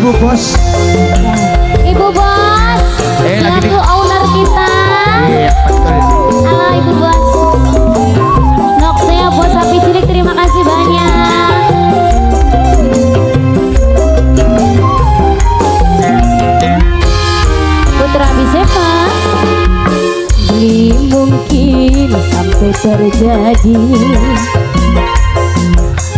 Ibu Bos. Ya. Ibu Bos, Lagi selaku owner kita. Iya, betul. Halo, Ibu Bos. Nok saya bos sapi cilik, terima kasih banyak. Putra Bisepa. Beli mungkin sampai terjadi.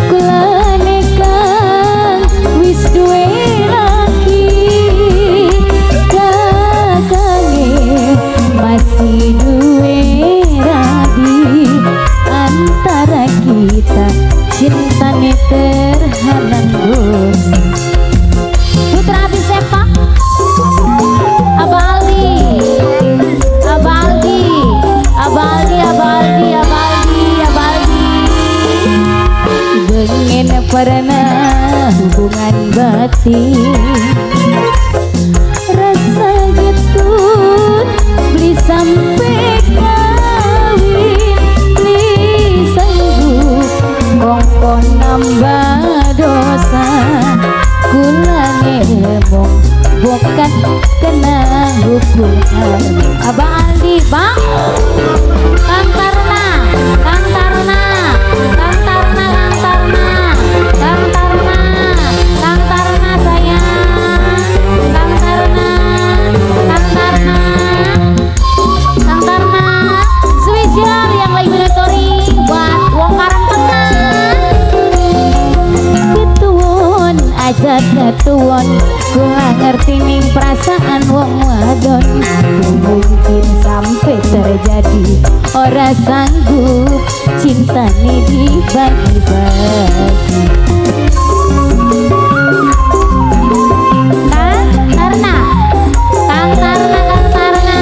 Kulane kang wis duwe laki, kakange masih duwe rabi. Antara kita cintane terhalang dosa. Putra Bisepa, Abah Aldi, Abah Aldi, Abah Aldi, Abah Aldi, Abah Aldi, Abah Aldi. Bengen pernah hubungan batin, rasa getun beli sampai kawin, beli sanggup kongkon nambah dosa. Kulane emong bokat kena hukum. Abah Aldi, Bang Kang Tarna, Kang Tarna, Kang Tarna, Kang Tarna, Kang Tarna, Kang Tarna sayang, Kang Tarna, Kang Tarna, Kang Tarna, spesial yang lagi monitoring buat Wong Karang Tengah. Ketuwun aja ketuwun, kula ngerti ning perasaan wong wadon. Mungkin sampai terjadi, ora sanggup cintane dibagi-bagi. Kang Tarna, Kang Tarna, Kang Tarna,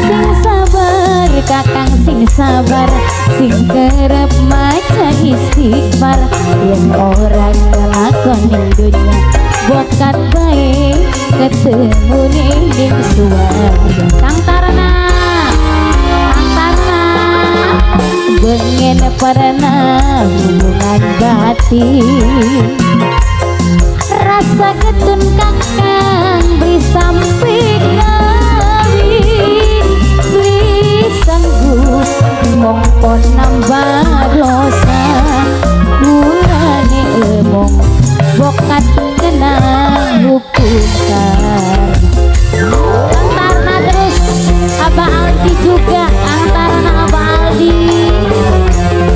sing sabar kakang, sing sabar, sing kerep maca istighfar. Yen ora kelakon ning dunya, bokat bae ketemu ning suwarga. Kang Tarna, Kang Tarna, bengen pernah hubungan batin, rasa getun kakang beli sampai kawin, beli sanggup mongkon nambah dosa. Mulane emong bokat kena hukum karma. Kang Tarna terus, Abah Aldi juga, Kang Tarna, Abah Aldi.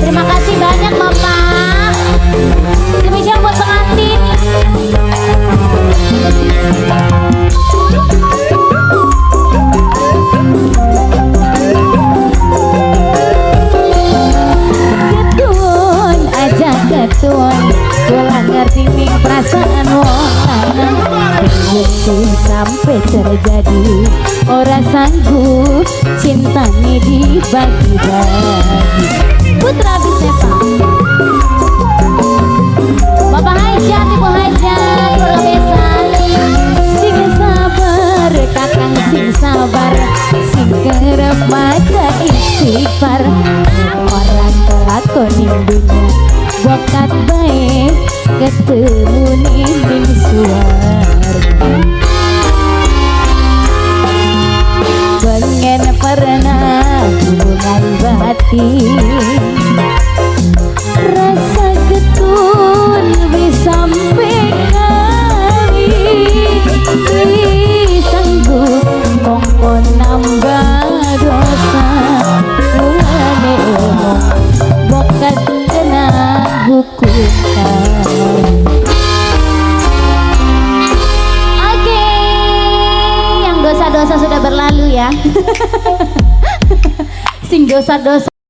Terima kasih banyak, Bapak. Demikian buat pengantin. Ketun aja ketun, kula ngerti ning perasaan wong lanang. Mungkin sampai terjadi, ora sanggup cintane dibagi-bagi. Putra Bisepa, Bapak Hajat, Ibu Hajat, keluarga besan. Sing sabar kakang, sing sabar, sing kerep maca istighfar. Ora kelakon ning dunya, bokat bae ketemu ning suwarga. Pengen pernah hubungan batin, rasa getun beli sampai kawin, beli sanggup kongkon nambah dosa. Mulane emong bokat kena hukum karma. Oke, yang dosa-dosa sudah berlalu ya. Sing dosa-dosa